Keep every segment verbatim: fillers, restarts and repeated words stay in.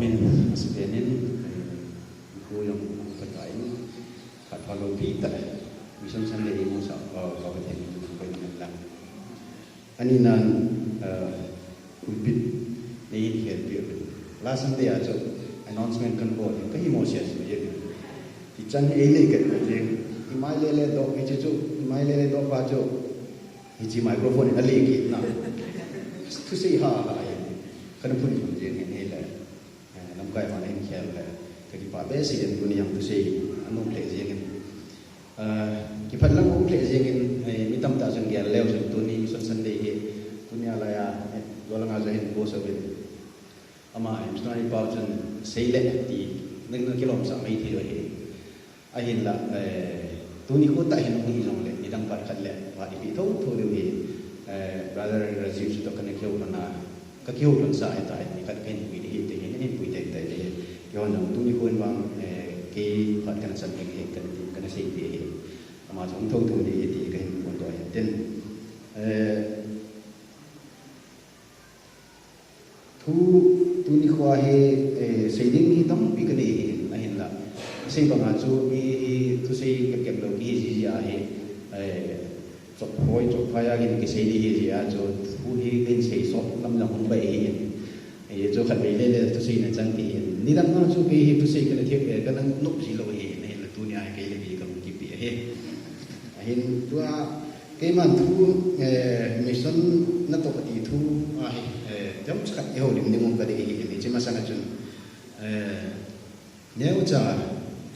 Min, Spain in, eh, khu yang pakai in, khat pha lo pi ta, Mission Sunday in sa, uh, ka ba then ko na la. Ani nan, uh, pulpit nei in khel pi. Last Sunday a chu announcement kan bol, ka hi mo sia su ye. Hi chan hi ei le ka je. Hi mai le le do, hi chu chu, hi mai le le do pa chu. Hi chi microphone a le ki na. Thusei ha ha ye. Kan phun phun je ni le. Eh, lamkai hon ahin khel le, ka kipah behseh in tuni jong thusei anom lheh jeng in. Eh, kiphat lang um lheh jeng in, eh, mi tamtah chun gel leu chun tuni Mission Sunday hi, tuni a lai a, eh, Zolang a chu ahin post uvin. Ama hi, Mister Pau chun sei le ti, na, na kilom sah mai thei u ahi. Ahinla, eh, tuni khu tah hin hung hi jongle, nidang phat khat le, phat ipi tho tho diu hi, eh, Brother Rajiv chu toh kana kihou lhon a, ka kihou lhon sa ahitai, nikhat kahin pui ding ahi, ti hi nahin pui tei tei ding ahi. Keiho jong tuni khu in vang, eh, kei phat kana chan ding ahi, kana ti, kana sei ding ahi. Ama chu hung tho tho ding ahi ti kahin phongdoh ahi. Tin, eh, Thu, tuni khoa hi, eh, sei ding hi tampi ka nei hi, ahinla. Sei banga chu mi hi thusei kep kep lou kihi ji ji a hi, eh, chop hoi, chop phai a kin kisei ding hi ji a chu thu hi kin sei sot lam jong hung pai hi. Eh, chu khat vei le le thusei na chang ti hi. Nidang a chu kei hi thusei kana thiam, eh, kana nop ji lou hi, ahinla tuni a hi kei le kei ka hung kipe hi. Ahin tua Keiman thu, eh, mission natoh kati thu ahi, eh, chomcha khat ihoulim ding um kadei ahi, hiche masanga chun, eh, neocha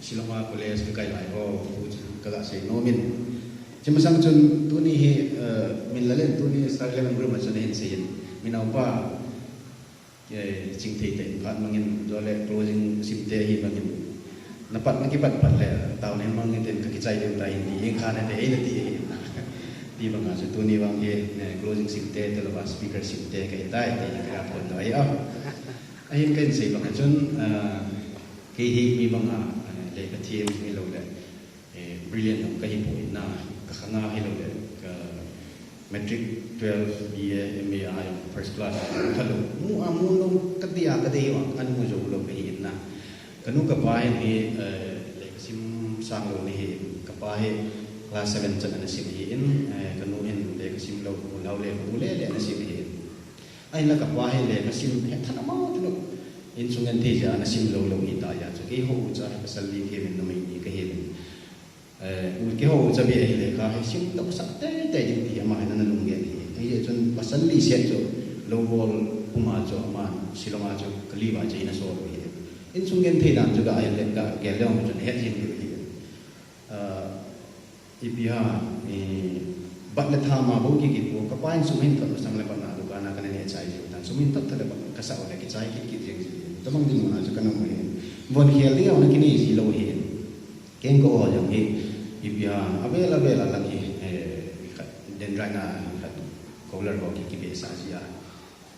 Shillong a college kakai lai ho thu chu kaga sei nom in. Hiche masang chun tuni hi, eh, min lalen tuni Star Eleven group a chun ahin seiyin. Min naopa Eh, Chingthei te in phat mangin, chule closing sim te hi bangin. Na pat, na kipat pat le, tao nen mangin ten ka kichai ding ta hin ti, eng kha na te, ei na ti hi. Ti banga chu tuni vang hi, eh, closing sim te, te lova speaker sim te, ka hi tai, te ka phongdoh ahi a. Ahin ka hin sei banga chun, ah, kei hi mi banga, eh, le ka thiam mi lou le. Eh, brilliant jong kahi poi na, ka khanga hilou le, ka matric, twelve, B A, M A a jong first class, ka lou, mu a mu lou, ka dei a, ka dei a, ka nu jou lou kahi in na. Ka nu ka pa hin hi, eh, le ka sim sang lou ni hi, ka pa hi class seven chan ana sim hi in, eh, ka nu hin le ka sim lou, mu lou le, ka nu le le ana sim hi in. Ahinla ka pa hi le ka sim he than ama tu lo. Insung genthei jeh a na sim lou lou hi ta ya chu. Kei hou cha pasal li kei min numei ni ka hi min. Eh, u kei hou cha be hi le ka hi sim tah sah tei tei ding ti ama hi na na lung gen hi. Hijeh chun pasal li set chu lou bol puma chu ama Shillong a chu ka li ba che na so hi. Insung genthei dan chu ka hi le ka gel le chu he jin hi. Ah, ipi ham, eh, bat le tham a bou kikit bou, ka pa in sum hin thot masang le bat na dukan a kana neh chai jiu tan, sum hin thot thot le bat ka sah u le kichai kit kit jeng ji. Tabang dinmun a chu kana um hi. Von khel ding a na kinei ji lou hi. Keng ka o jong hi, ipi ham, avel avel a lang hi, eh, khat, dendrite na khat, cooler ho ki, kibe sa ji a.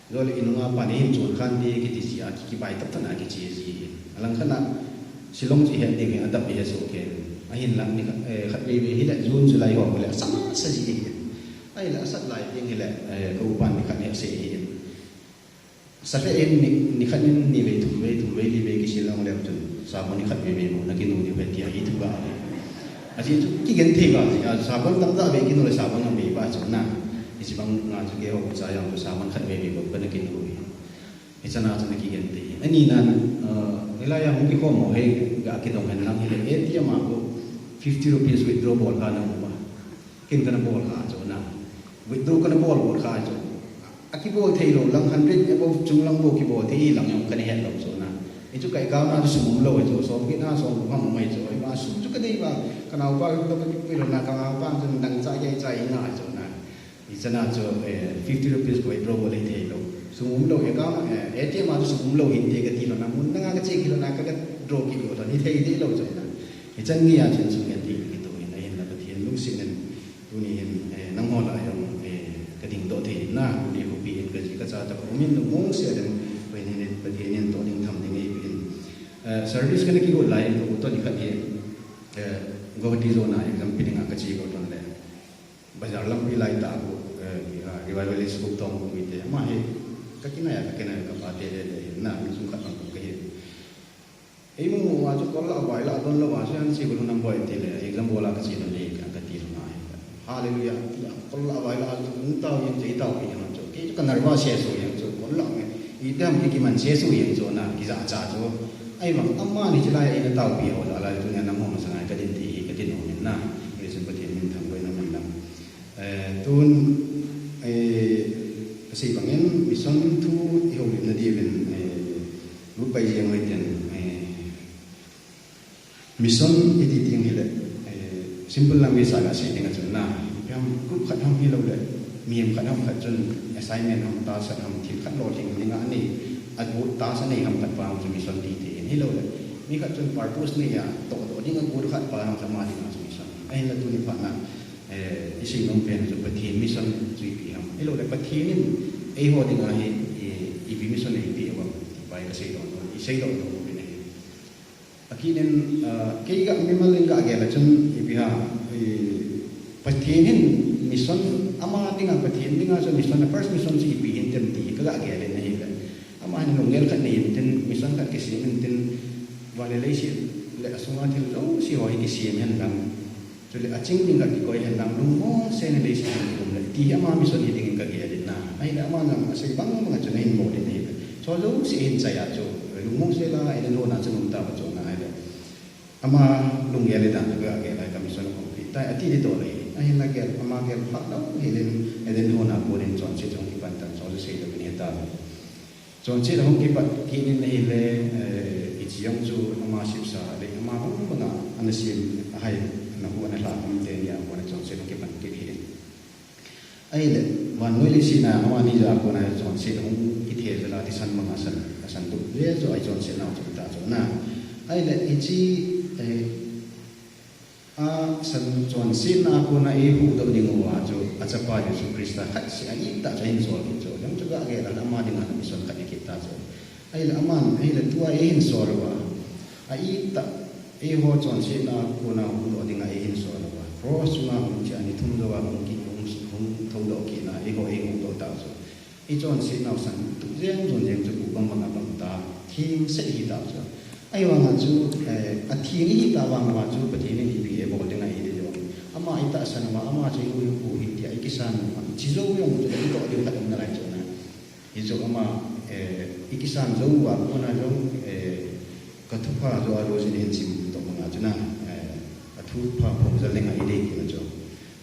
Jole inunga pan hin chun khan ti kiti ji a ki, kibai tah tah na kiche ji hi. Alang khat na Shillong ji hen ding hi adap hi so ke. Ahin lang ni khat, eh, khat vei vei hi le June July ho le sa ma sa ji hi. Ahi le asat lai ding hi le, eh, ka u pan ni khat ni ase hi. Sa le in ni, ni khat ni, ni vei thum vei thum vei li vei ki Shillong le chun. Sabon ni khat vei vei mo na kinu ni vei ti a hi thu ka. Aji chu kigenthei ba ji a sabon tam ta vei kinu le sabon na vei ba chu na. Hiche bang nga chu keiho cha jong chu sabon khat vei vei bou kana kinu hi. Hiche na chu na kigenthei. Ani nan, eh, hilai a hung kikhom ho hi ga kidong hen lang hi le A T M a ko fifty rupees withdraw bol kha na um ba. Ken kana bol kha chu na. Withdraw kana bol bol kha chu. Akibol thei lou lang hundred above chung lang bou kibol thei lang jong kana het lou chu na. Hichu ka account a chu sum um lou chu, som kit na som lou ham um mai chu. Ahivang sum chu ka dei ba, ka naopa toh ka kipui lou na, ka naopa chun dangchah kei chai na chu na. Hiche na chu, eh, fifty rupees ko withdraw bol thei lou. Sum um lou account, eh, A T M a chu sum um lou hinte kati lou na, mun dang a ka che kit lou na, ka, ka draw kit lou, hithei deh lou chu na. Hichan gei a chun sum kiti kiti in, ahinla Pathen lungset in, tuni hin, eh, nangho lah a jong, eh, ka dingdoh thei na, tuni khopi in ka ji ka cha toh ka um in, lungmong sel in, Pathen in, Pathen in toh ding tham ding eipe in. Eh, service kana kigot lai in, ka u toh nikhat hi, eh, Guwahati zone a exam pe ding a ka che got lhon le. Bazar lampi lai tah a, eh, Revivalist Guptong kiti, ama hi, Ka kinai a, ka kinai a, ka pa te le le hin na, mi sung khat bang ka hin. Ei mu mu a chu kol la vai la don lo a chu han si bulu nam boi ti le, exam bol a ka si lo le ka ka ti lo na. Hallelujah. Ti a kol la vai la chu un tau yang che tau ki yang chu. Ke chu ka nervous se so yang chu kol la me. I dam ki ki man se so yang chu na ki za cha chu. Ai bang ama ni chi lai ai na tau pi ho la lai tu nia nam ho ma sa ngai ka din ti hi ka din ho min na. Ni sun Pathen min thang boi na min na. Eh, tun, eh, ka sei bangin, mission thu i houlimna diuvin, eh, group pai jeng hoi ten, eh, mission i ti ding hile, eh, simple language a ka sei ding a chun na, ipi ham group khat ham hilou le, mihem khat ham khat chun assignment ham, task khat ham, thil khat lolhing ding a nei, a group task a nei ham khat pa ham chu mission ti ti in hilou le, mi khat chun purpose nei a, toh toh ding a group khat pa ham chu ama ding a chu mission. Ahinla tuni phat na, Eh, i sei nom pen chu Pathen mission chu ipi ham. Hilou le Pathen in eiho dinga hi, eh, ipi mission eipe uvam. Pai ka sei nom, i sei nom nom pen ahi. Akinin, ah, kei ga mimal in ga gel a chun ipi ham, eh, Pathen in mission ama dinga, Pathen dinga chu mission, first mission chu ipi hin tem ti ka ga gel in ahi le. Ama hin lunggel khat nei in tin, mission khat kisem in tin, van le leiset le asunga thil jouse ho hi kisem hen lang. Chule aching ding khat kikoi hen lang lungmong se in leiset a um le. Ti hi ama mission hi ding in ka gel in na. Ahile ama jong asei bang bang a chun ahin bol in ahi. Chu jouse hin chai a chu. Lungmong se la, Eden hon a chun um tauva chu na ahile. Ama lunggel in dan chu ka gel a ka mission a complete tai. Ati ding toh le. Ahinla gel, ama gel phat lou hel in Eden hon a kon in chonset hung kipan tan chu sei lou in ahi tai. Chonset ahung kipat kit in ahile, eh, hiche jong chu ama sipsa le ama bang bang a ana sem, ahai, ana hu, ana lha, um teni a kona chonset ahung kipan kit hi. Ahile, vannoi leiset a amani jal a kona chonset ahung kithel jal a thisan bang a san, asan tup jeh chu ahi chonset nau chu ta chu na. Ahile, hiche, eh, A, san chonsetna a kona eihuhdoh ding uva chu, achapa Jesu Christa khat seh a itah chu ahin sol kit chu. Jong chu ga gel a ama dinga mission khat akit ta chu. Ahile aman, ahile tua eihin sol uva. A itah, eiho chonsetna a kona huhdoh dinga eihin sol uva. Cross chunga hung che a ni thum jouva hung ki, hung, hung thoudoh kit na, eiho eihuhdoh ta chu. I chonset nau san tup jeng jon jeng chu bu bang bang a bang ta, theng seh ihi ta chu. Ahivang a chu, eh, atheng ihi ta vang uva chu Pathen in ipi eibol ding a ihi ding. Ama itahsan uva, ama chu ihuhhing pu hi tia ikisan uva. Chi jou jong chu itoh diu khat um nalai chu na. Hichu ama, eh, ikisan jou uva, kona jong, eh, Ka thupha jo a Rosie in hin sim toh banga chu na, eh, athupha phong jal dinga idei kit na chu.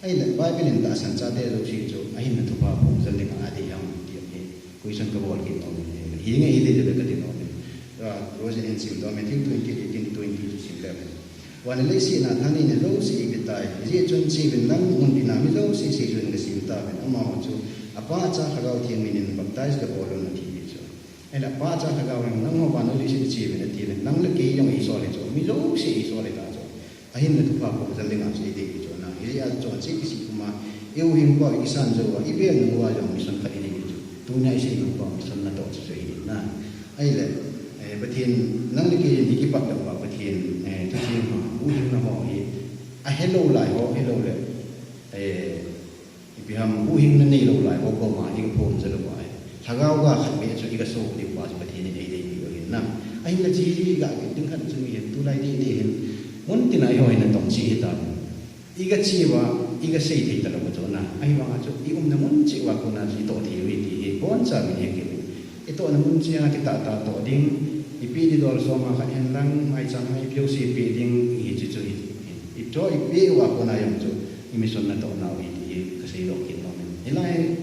Ahile Bible in tahsan chate jouse chu ahinna thupha phong jal dinga adei ham ti hi question ka bol kit nom in, hinge idei le ka ti nom in. Rosie in hin sim toh Matthew twenty eighteen to twenty chu sim le. Van le leiset a thaneina jouse ipe tai. Hijeh chun cheuvin lang mun tina mi jouse seijui in gasem tauvin. Amaho chu Apa, Cha, Lhagao Theng min in baptize gabol un ati hi chu. Ahile Apa, Cha, Lhagao in nangho vannoi leiset a cheuvin atiuvin, nang le kei jong eisol hi chu, mi jouse eisol hita chu. Ahinna thupha phong jal dinga chu idei hi chu na. Hijeh a chonset kisih puma, ihuhhing pa ikisan jou uva, ivel nung uva jong mission khat idei hi chu. Tunia isei nung pa mission natoh chu chu hi na. Ahile, eh, Pathen, nang le kei in ikipat lou uva Pathen, eh, thutheng ho, huhhingna ho hi, ahelou lai ho, helou le, eh, Ipi ham, huhhingna neilou lai ho koma iga phong jal uva ahi. Lhagao ga khat beh chu iga so diu pa chu Pathen in eidei piu ahi na. Ahinla hiche hi iga kit ding khat chu mihem tulai didi hin. Mun tina eiho hin atong cheh hita. Iga che uva, iga sei thei talou chu na. Ahivanga chu i umna mun cheh uva kona chu itoh thei u ahi ti hi boncha min hi kimu. Itohna mun cheh a kitah tah toh ding, ipi didol soma khat hen lang, maicham mai ipi jouse ipi ding, hiche chu hi. Itoh ipi uva kona jong chu, i mission natoh nau hi ti hi kasei doh kit nom in. Hilai,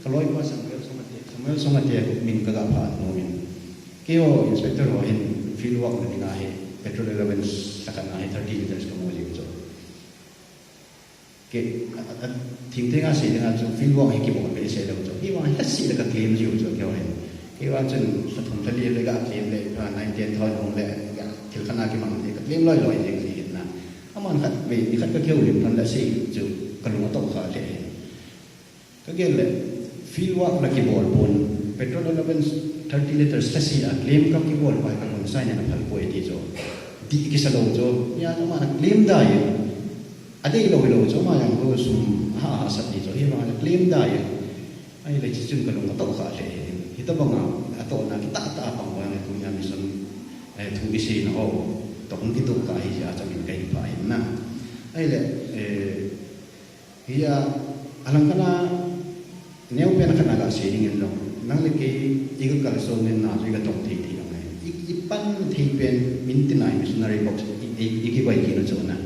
ka loipa Samuel Songate, Samuel Songate min kaga phat nom in. Keiho inspector ho hin field work na dinga hi, petrol allowance lhakhat na hi thirty liters kamu jiu chu. Kei, a, a, a, thingteng a sei dinga chu field work hi kibol behseh lou chu. Hivang hi lhasetna ka claim jiu chu keiho hin. Keiho chun lha thum lha li le ga claim le, a, nine ten thousand hung le, ga thil khat na kimang le, ka claim loi loi jeng ji hin na. Aman khat vei, ni khat ka kihoulim lhon le sei chu ka lung atoh kha le hin. Ka gel le, field work la kibol pon, petrol allowance thirty liters lhase a claim ka kibol pai ka hun sign na phal poi ti chu. Dih kisa lou chu, nia chu ama na claim dai. Adei lou hilou chu, ama jong ko sum ha ha sat ti chu, hi ama na claim dai. Ahile hiche chun ka lung atoh kha le. Hitabanga atohna kitah tah a pang vang le tunia mission, eh, thu isei na ho toh hung kitoh kah hi jeh a chu min kahin phah ahin na. Ahile, eh, hia, alang khat a neopen khat a kasei ding in jong, nang le kei i kakalson na chu i katong thei thei jong le, i, i pan thei pen min tina missionary box i, i, i kikoi kit u chu na.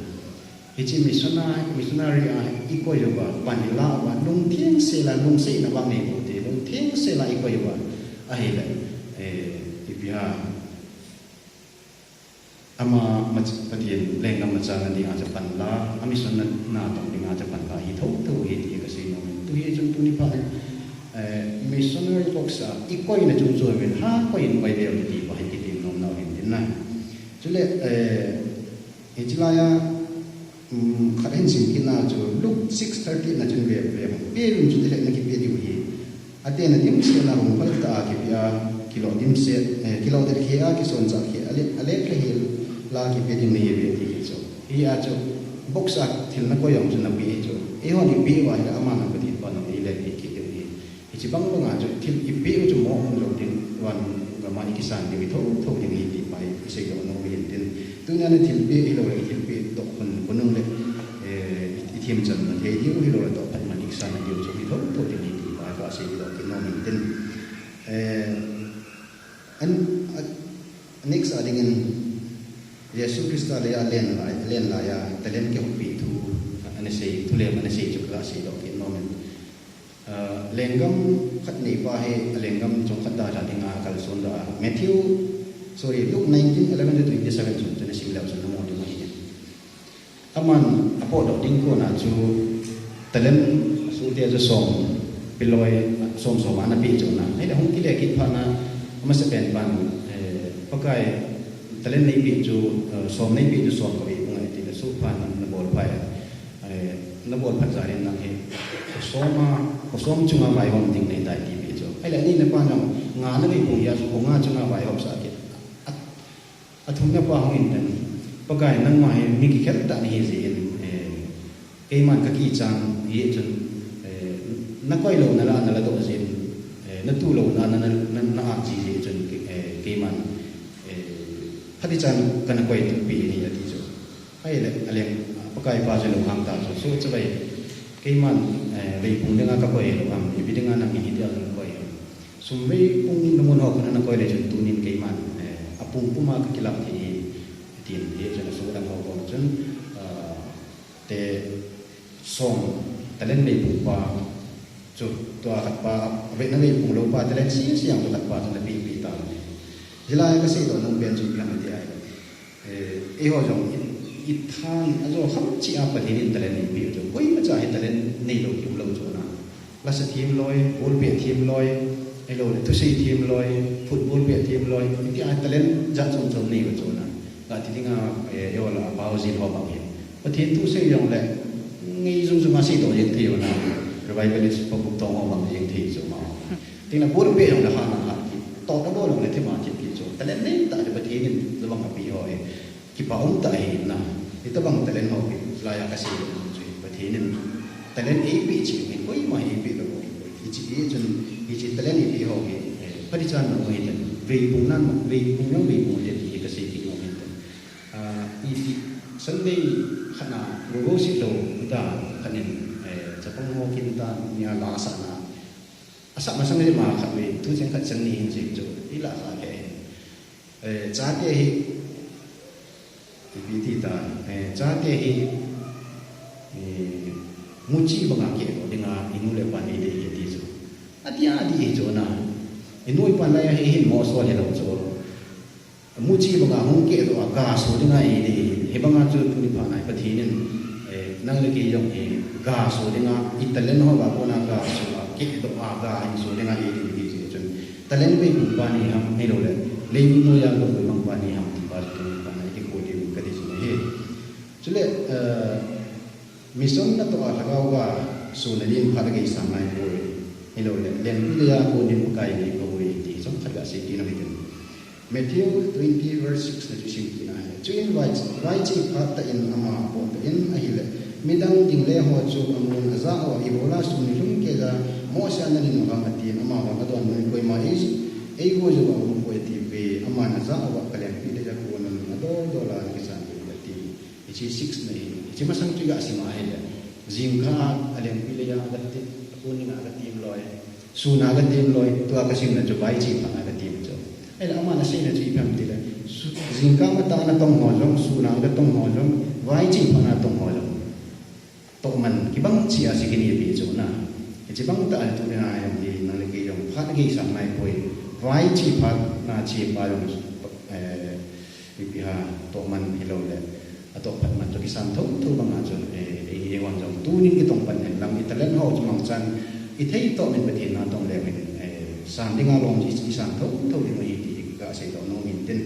Hiche missionary, missionary a i koi uva, pan i la uva, lungtheng sel a, lungsetna vang nei u te, lungtheng sel a i koi uva, ahile, eh, ipi ham, ama mach-, Pathen lenggam machal na dinga chu pan la, a mission na, na tong dinga chu pan la, hi thotho hi ti kasei nom in. Tu hi chun tuni phat in, eh, missionary box a i koina chungchang uvin, ha koi in koi leu ti pa hi kitem nom nau hin tin na. Chule, eh, Hiche laiya, um, khat hin sim kit na chu Luke six thirty na chun ve, ve. Pe uvin chutile na kipe diu ahi. Atena dimset na hung phal tah a kipe a, kilo dimset, eh, kilo det khel a, kisoncha khel a, ale, ale khel a kipe ding nahi uve ti hi chu. Hia chu, box a thil na koi jong chu na pe hi chu. Eihon i pe uva ahile aman Pathen pan jong eile pe kit diu ahi. Hiche bang banga chu thil i pe u chu mo um lou ding, van gam a i kisan diu hi thotho ding ahi ti pa hi i seidoh nom in tin. Tunia na thil pe hilou le, i thil pe toh khun, khun nung le, eh, i, i themchanna thei diu hilou le toh phat man i kisan diu chu hi thotho ding ahi ti pa hi kaseidoh kit nom in tin. Eh, an, a, next a dingin Jesu Christa leiya alen lai, alen laiya talent kihoupi thu ana sei, thulem ana sei chu kaseidoh kit nom in. Ah, lenggam khat neipa hi, a lenggam chom khat dalha dinga kalson da. Matthew, sorry, Luke nineteen eleven to twenty-seven chun, chun isim leu chun namu ding ahi. Aman apotdoh ding kona chu talent asohte chu som, peloi, som som a ana pe chu na. Ahile hung kile kit phat na, amasapen pan, eh, Pakai talent neipe chu, eh, som neipe chu som kavei pung e tile, soh phat na, nabol phat e. Eh, nabol phat jal in nang hi, kho som a, kho som chunga vaihom ding nahitai tipe chu. Ahile anina pa jong, nga navei pung hia chu, kho nga chunga vaihom sah kit. A, athumna pa hung in tin, Pakai nangma hi mi kikhel tah nahi jeh in, eh, keiman kakichat jeh chun, eh, nakoi louna la naladoh jeh in, eh, natu louna na, na, na, na-at ji jeh chun, eh, keiman, eh, phatichan kana koi tupi ahi ati chu. Ahile, aleng, Pakai pa chu lunghang ta chu, soh chavai, keiman, eh, veipung dinga kakoi lou ham, ipi dinga nang hi hitia nakoi ham. Sum veipung namun ho khun nakoi le chun tunin keiman, eh, apung puma kakilah thei e, tin, hichun asoh dang ho kom chun, ah, te som talent veipung pa chu, tua khat pa, ve na veipung lou pa, talent sese jong khat pa chu ana pehpeh tan ahi. Hilai a kaseidoh nom pen chu ipi ham iti ahile, eh, eiho jong i, i than ajo kham cheh a Pathen in talent eipeh u chu. Koimacha hi talent neilou kium lou chu na. Lasa them loi, ball pet them loi, ahilou le thusei them loi, football pet them loi, itia talent jat chom chom nei u chu na. Gati dinga, eh, eiho la pao jin ho bang hi. Pathen thu sei jong le, ngei jung jung a seidoh jeng thei u na. Revivalist pa Bugtong ho bang jeng thei chu ma. Tin la ball pet jong le hana hat kit. Toh ta ball jong le thima thip kit chu. Talent nei tah le Pathen in jabang apeh ho hi. Kipa um tah ahi na. Hitabang talent ho hi, laiya kasei nom chu hi, Pathen in talent eipeh cheh hi, koima eipeh lou hi. Hiche hi chun, hiche talent eipeh ho hi, eh, phatichan na um hi tin, veipung nan, veipung jong veipung te ti hi kasei kit nom hi tin. Ah, i, i, Sunday khat na, gogo sit lou, uta khat in, eh, chapang ho kin ta, nia la asah na. Asah masang le ma khat ve, thu cheng khat cheng ni hin sei chu, i la kha le. Eh, chate hi, ipi ti ta, eh, chate hi, eh, muchi banga kehdoh dinga, inu le ipan eidei hi ti chu. Atia adih hi chu na. Inu ipan laiya hi hin mosol hilou chu. Muchi banga hung kehdoh a ga so dinga eidei hi. Hibanga chu tuni phat na hi Pathen in, eh, nang le kei jong hi ga so dinga, i talent ho ga kona ga so a, kehdoh a ga hin so dinga eidei hi ti chun. Talent veipung pa nahi ham, ahilou le, leivui noiya lungvui mang pa nahi ham, ti pa chu tuni phat na i kikoi diu kati chu ahi. Chule, eh, mission natoh a lhagao ga suna din phat a gei sang nai poi. Ahilou le, lenpi leiya kon din Pakai nei poi, ti chomkhat gasei kit nom hitin. Matthew twenty verse six na chu sim kit na ahi. Chuin vai, vaichei phat tah in ama apot tah in ahile, midang ding le ho chu amun ajah uva, ibola sum nilhum keiya Mose ana nin uva ati, ama vang adon noi koima is, eiho jou a um poi ati ve, ama na ja uva ka lengpi le ja ko nan adol dol a na kisan ve ati. Hiche six na hi, hiche masang chu ga sima hi le. Jingkah a lengpi le ja ga ti, ko ni na ga ti loi. Sun a ga ti loi, tua ka sim na chu vai chi phat na ga ti chu. Ai la ama na sei na chu i pham ti le. Jingkah matah na tong ho jong, sun a ga tong ho jong, vai chi phat na tong ho jong. Tohman, kibang chi a si kini pi chu na. Hiche bang tah a tu na jong hi, nang le kei jong, phat kei sang nai poi. Vai chi phat na chi pa jong, eh, ipi ham, tohman hilou le. Atoh phat man chu kisan thotho bang a chu, eh, eh, eh, wan jong tunin kitong pan hen lang, i talent ho chu mangchan, i thei toh min Pathen na tong le min, eh, san ding a lom i, i san thotho ding ahi ti ka sei doh nom in tin,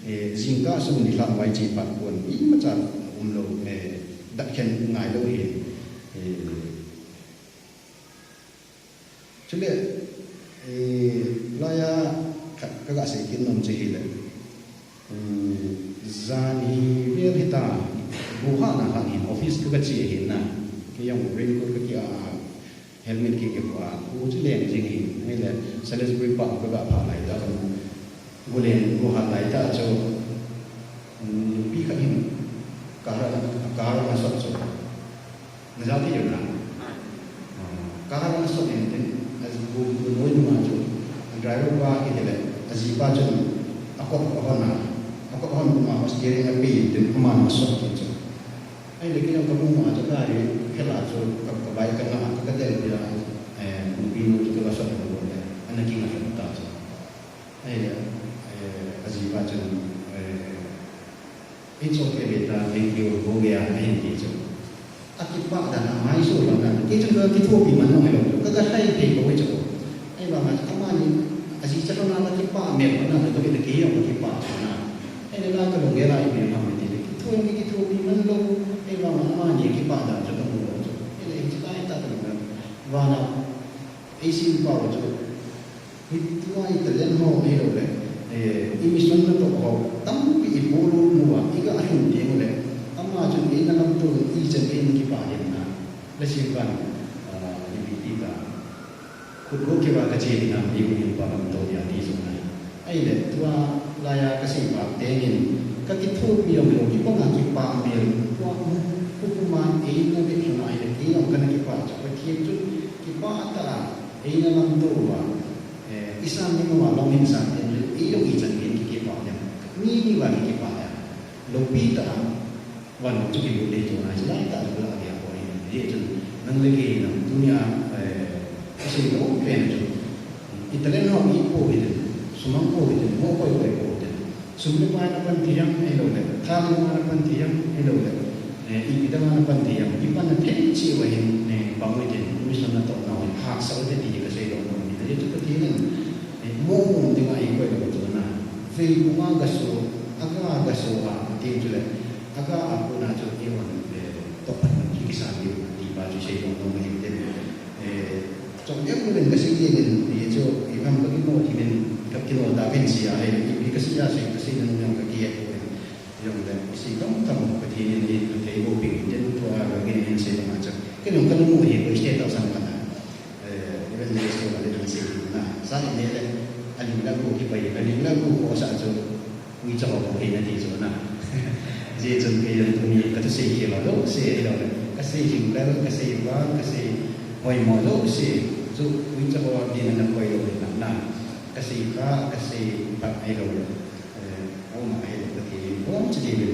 eh, jingkah sung ni lang vai chi phat kon, imacha umlou, eh, dah khen ngai lou hi, eh, Chule, eh, laiya ka, ka ga sei kit nom chu hile. Um, jan hi vel hita, bu hahna khat hin office ka, ka che hin na. Kei jong raincoat ka ki a, helmet ki ki a, bu chu leng jing hin. Hile, Salisbury Park ka ga pha lai ta kan. Gulen, bu hat lai ta chu, um, pi khat hin, car, car ana sot chu. Na jao thei u na. Ah, car ana sot in tin, a bu, bu noi nunga chu, a driver pa kiti le, a jipa chun, a kop a hon a, a kop a hon puma, a steering a pe in tin, aman ana sot kit chu. Ahile kei jong ka mu ma chu gari, khel a chu, ka, ka bike ka nga, ka, ka del pia, eh, nupi nu chu ka sot in bol le, ana kinga sot ta chu. Ahile, eh, a jipa chun, eh, "It's okay, beta, thank you, ho gaya," ahin ti chu. A kipah dan a mai so lo na, kei chun ka kithopi man nung hilou chu. Ka, ka lhai thei poi chu. Ahivang a, amani, a ji cha lo na, ka kipah mel na, ka, ka, ka kei jong ka kipah chu na. Ahile la ka lunggel a ipi ham ti le, kitho, kithopi man lou, ahivang a, amani kipah dan chu ka mu lou chu. Ahile, hiche lai tah ka lunggel. Vana, Ei sim pau chu, hitia i talent ho hilou le, eh, i mission natoh ho, tampi i bol u mu a, i ga lhun ding u le, ama chun eina lamto in ichan gei na kipah dem na, le sim pan, ah, ipi ti ta, khut go keu a ka che ding ham, i hung in pa lamto dia ti jong na. Ahile, tua laiya ka sei pa teng in, ka kithopi jong lou, kipah a kipah mel, tua, kum, kum a eina ve lhon a ahile, kei jong kana kipah chu, Pathen chu kipah tah a, eina lamto uva, eh, i san ding uva, long in san ding, ei jong ichan gei in kikipah dem. Mi ni uva kikipah dem. Loupi tah a, Van chu kibu le chu nai, lai tah le la dia ko hi. Hijeh chun, nang le kei nang tunia, eh, i sei lou pen chu. I talent ho i po hi tin, sum a po hi tin, mo koi koi po hi tin. Sum le pai na pan thei jeng hilou le, tha le ma na pan thei jeng hilou le. Eh, ipi dang a na pan thei jeng, i pan na thei cheh uva hin, eh, bang u hitin, mission natoh nau hin, haksah u hite ti ka sei lou nom in. Hijeh chun Pathen in, eh, mo mo ding a i koi lou chu na. Vei puma ga so, aga ga so a, ti chu le. Aga a kona chu eiho, eh, toh pan man hi kisan diu, ti pa chu sei lou nom in tin. Eh, chomlou len ka sei ding in, ti chu, i kam ka kimo ti len, ka kino ta pen sei a, eh, i ka sei a sei, ka sei na nung ka ki e ko. Jong le, i sei tam tam Pathen in i thei bo ping tin, tua ka gin in sei ma cha. Ka jong ka lung u hi ko state of sang ka na. Eh, even le sei ma le sei na. Sa ni le, a ling la ko ki pai, a ling la ko ko sa chu. Uicha ho bou hina ti chu na. Hijeh chun kei jong tuni ka thusei khel ho jouse hilou le. Ka sei jing kal, ka sei vang, ka sei hoimo jouse chu uicha ho ding a na koi lou le na. Ka sei kha, ka sei phat hilou le. Eh, aum a hilou ka ti, aum chu ti le.